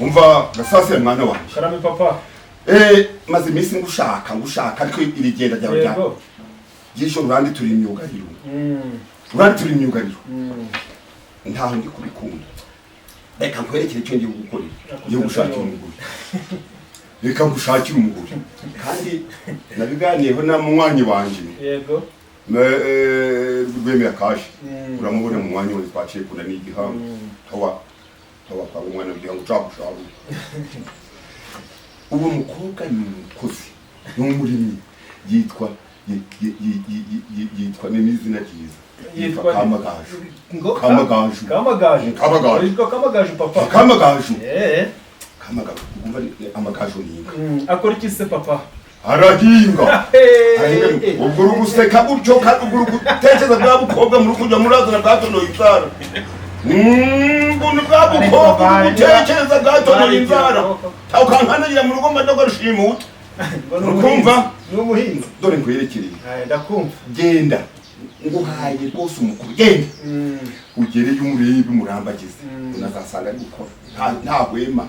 Umva Gasasira, mwana wanjye. Karame, papa. Maze iminsi ngushaka ngushaka, ariko iri genda ryawe rya ry'ijoro urandi turi imyugariro. Urandi turi imyugariro. Ntaho ndi kubikunda. Reka nkwerekere icyo ngiye gukorera. Ngiye gushakira umugore. Reka ngushakire umugore. Kandi nabiganiyeho na munywanyi wanje. Rwemera kaje. Uramubona mu mwanya we twaciye kuna n'igihango. Tawa tawa kwa umwana w'igihango cakusharu. Uwo mukobwa ni umukozi, ni umurimyi, yitwa yitwa ni n'izina ryiza. Yitwa Yitwa Kamagaju. Ngo Kamagaju. Kamagaju. Kamagaju. Yitwa Kamagaju, papa. Kamagaju. Kamagaju. Umva, amagaju ni inka. Akora iki se, papa? Arahinga. Arahinga. Ubwo uri guseka gutyo kandi ubwo uri gutekereza bwa bukobwa muri kujya murazana bwatonoye inzara. Ngo bwa bukobwa uri gutekereza bwatonoye inzara. Ukankanagira mu rugo mbadoga rushimuta. Ngo ni Urukumva? umuhinzi. Ni umuhinzi. Dore nkwerekereye. Ndakumva. Genda. Nguhaye rwose umukuru. Genda. Ugereyo umurebe umurambagize. Unazasanga ari gukora. Nta hwema.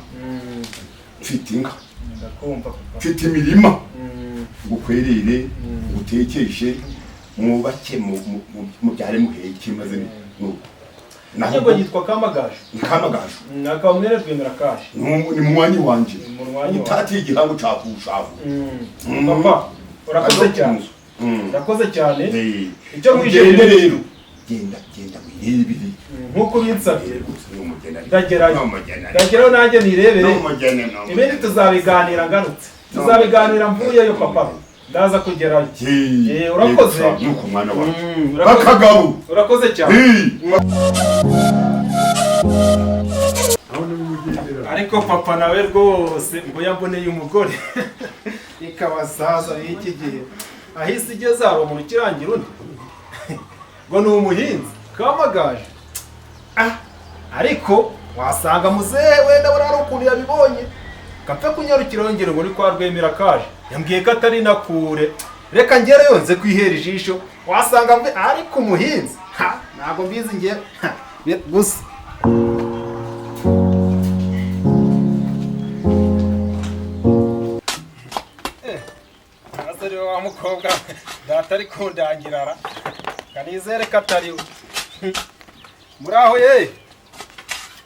Mfite inka. Ndakumva, papa. Mfite imirima. Ngukwerere, ngutekeshe, mwubake, mubyare muheke, maze nuko. Naho ngo yitwa Kamagaju. Ni Kamagaju. Akaba mwene Rwemera kaje. Ni munywanyi wanje. Ni munywanyi wawe. Utatiye igihango cakushavu. Papa, urakoze cyane. Urakoze cyane. Icyo Ugende nkwijeje rero. Genda genda wirebere. Nk'uko binsabye. N'umugeni. Ndagerayo. N'umugeni. Ndagerayo nanjye nirebere. N'umugeni. N'umugeni. Ibindi tuzabiganira ngarutse. Tuzabiganira mvuyeyo, papa. Ndaza kugerayo. Urakoze. Nuko mwana wanje. Urakoze. Bakagabo. Urakoze cyane. Ariko papa nawe rwose ngo yamboneye umugore ikaba saza y'iki gihe aho isi igeze hari umuntu ukirangira undi ngo ni umuhinzi Kamagaju. Ah, ariko wasanga muzehe wenda buriya hari ukuntu yabibonye kapfe kunyarukira yongera ngo ni kwa Rwemera kaje yambwiye ko atari na kure. Reka ngereyo nze kwihera ijisho, wasanga mve ariko umuhinzi. Ha, ntabwo mbizi ngewe. Ha, gusa Asa ariwe wa mukobwa data ari kundangirara, kanizere ko atari we. Muri aho ye,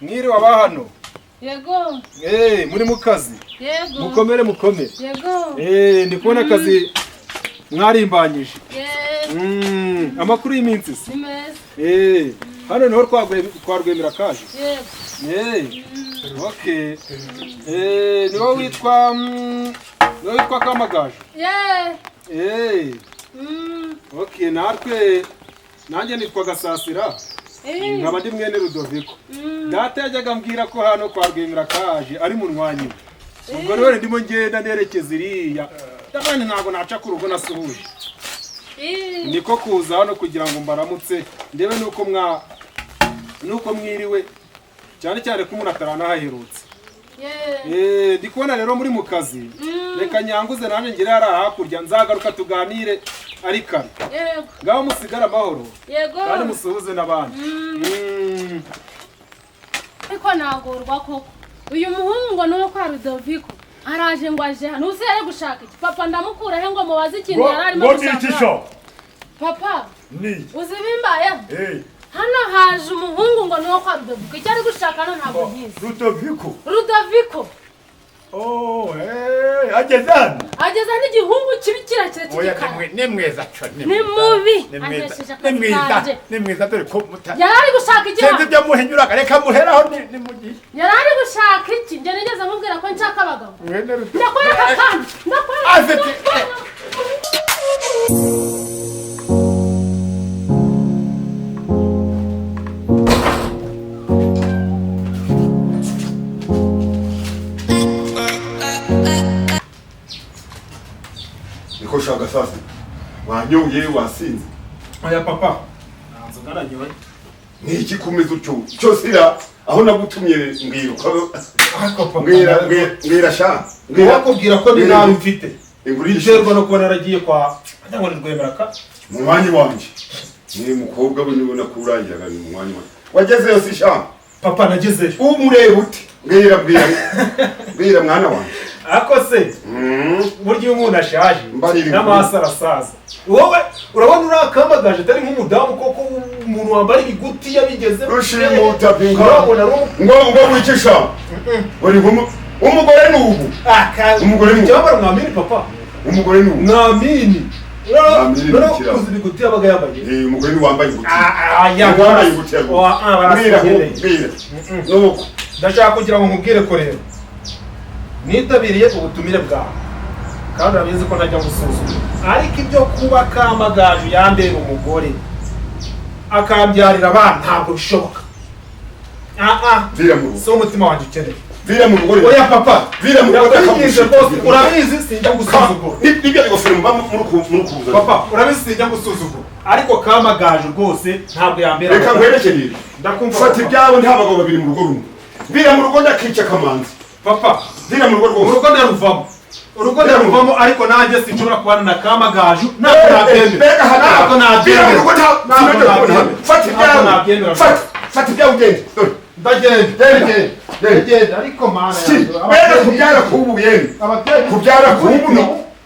mwiriwe aba hano? Yego. Muri mu kazi? Yego. Mukomere mukomere. Yego. Ndi kubona akazi mwarimbanyije. Yego. Amakuru y'iminsi se? Ni meza. Hano niho kwa Rwemera kaje? Yego. Okay. Ni wowe witwa ni wowe witwa Kamagaju? Yeah. Okay, natwe nanjye nitwa Gasasira. Nkaba ndi mwene Rudoviko. Data yajyaga ambwira ko hano kwa Rwemera kaje ari munywanyi we. Ubwo rero ndimo ngenda nerekeza iriya. Ndabona ntabwo naca ku rugo nasuhuje. Niko kuza hano kugira ngo mbaramutse ndebe nuko mwiriwe, cyane cyane ko umuntu ataranahaherutse. Ndi kubona rero muri mu kazi. Reka nyanguze nanjye ngere hariya hakurya, nzagaruka tuganire ari kare. Yego. Ngaho musigare amahoro. Yego. Kandi musuhuze n'abandi. Ariko nagorwa koko. Uyu muhungu ngo nuwo kwa Rudoviko araje ngo aje hano uzi yari gushaka iki? Papa, ndamukura he ngo mubaze ikintu yari arimo Ngo ni iki? gushaka? Sho? Papa, Ni iki? uzi bimbayeho? Hano haje umuhungu ngo nuwo kwa Rudoviko, icyo ari gushaka hano ntabwo nkizi. Rudoviko? Rudoviko. Oh, ageze hano? Ageze n'igihungu kibi kirekire Oya, cy'igikara. ni mwiza co. Ni mubi. Ni mwiza. Antesheje Ni akazi mwiza. kanje. Ni mwiza, dore ko muta Yari ari gushaka iki sinzi hano? ibyo muhinyuraga, reka muheraho ni mu gihe Yari ari gushaka iki? Njye nigeze mubwira ko nshaka abagabo? Mwene Rudoviko. Ndakwereka kandi ndakwereka. Afite- Ndakwereka. Niko shaka sasa. Wanyoye, wasinze? Oya papa, nta nzoga nanyoye. Ni iki kumeza utyo? Cyo sira aho nagutumye mbwira. Ariko papa, Mbwira mbwira mbwira sha. Mbwira. wakubwira ko ni nabi mfite. Ingurisha. Biterwa no kuba naragiye kwa ajya ngo ni Rwemera ka Munywanyi wanje. Ni mukobwa we niwe nakurangiraga, ni munywanyi wanje. Wagezeyo si sha? Papa, nagezeyo. Umureba ute? Mbwira, mbwira, mbwira, mwana wanjye. Ariko se burya iyo umuntu ashaje Mbarira. n'amaso arasaza. Wowe urabona uriya Kamagaju atari nk'umudamu koko? Umuntu wambara ibigutiya bigeze Rushimuta binka. Urabona ari Ngo wicisha uri umugore ni ubu. Umugore ni ubu. Cyambara mwamini, papa. Umugore ni ubu. Mwamini. Mwamini ni Noneho ikiraro. uzi ibigutiya abaga yambaye? Eh, umugore ni wambaye ingutiya. Ah, ah, ya. Wambaye ingutiya. Ah, Mbwira. barasengereye. Mbwira nuko. Ndashaka kugira ngo nkubwire ko rero nitabiriye ubutumire bwawe, kandi urabizi ko ntajya gusuzuma, ariko ibyo kuba Kamagaju yambera umugore akambyarira abana ntabwo bishoboka. Ah ah. Vira mu rugo. Si umutima wanjye ukeneye. Vira mu rugo rero. Oya papa. Vira mu rugo. Ndakwinginze rwose, urabizi sinjya gusuzugura. Nibyo bigofero muba muri kuza. Papa, urabizi sinjya gusuzugura, ariko Kamagaju rwose ntabwo yambera Reka umugore. nkwerekere. Ndakumva, Fata papa. ibyawe, nta bagabo babiri mu rugo rumwe. Vira mu rugo, ndakica Kamanzi. Papa. Vira mu rugo rwose. Urugo ndaruvamo, urugo ndaruvamo, ariko nanjye sinshobora kubana na Kamagaju, ntabwo nabyemera. Mbega hano. Ntabwo Vira mu nabyemera. rugo, nta Ntabwo sinongera kubona hano. nabyemera. Fata Ntabwo ibyawe. nabyemera. Fata, fata ibyawe ugende. Dore. Ndagenda. Genda, genda. Ndagenda, ariko Mana Si yanjye, mbega kubyara kubu yemwe. Ababyeyi Kubyara kubu no.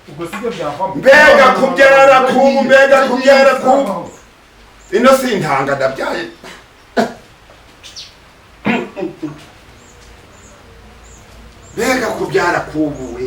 Ubwo sibyo byavamo. Mbega kubyara kubu, mbega kubyara kubu. Ino si intanga ndabyaye. Mbega kubyara kubu we.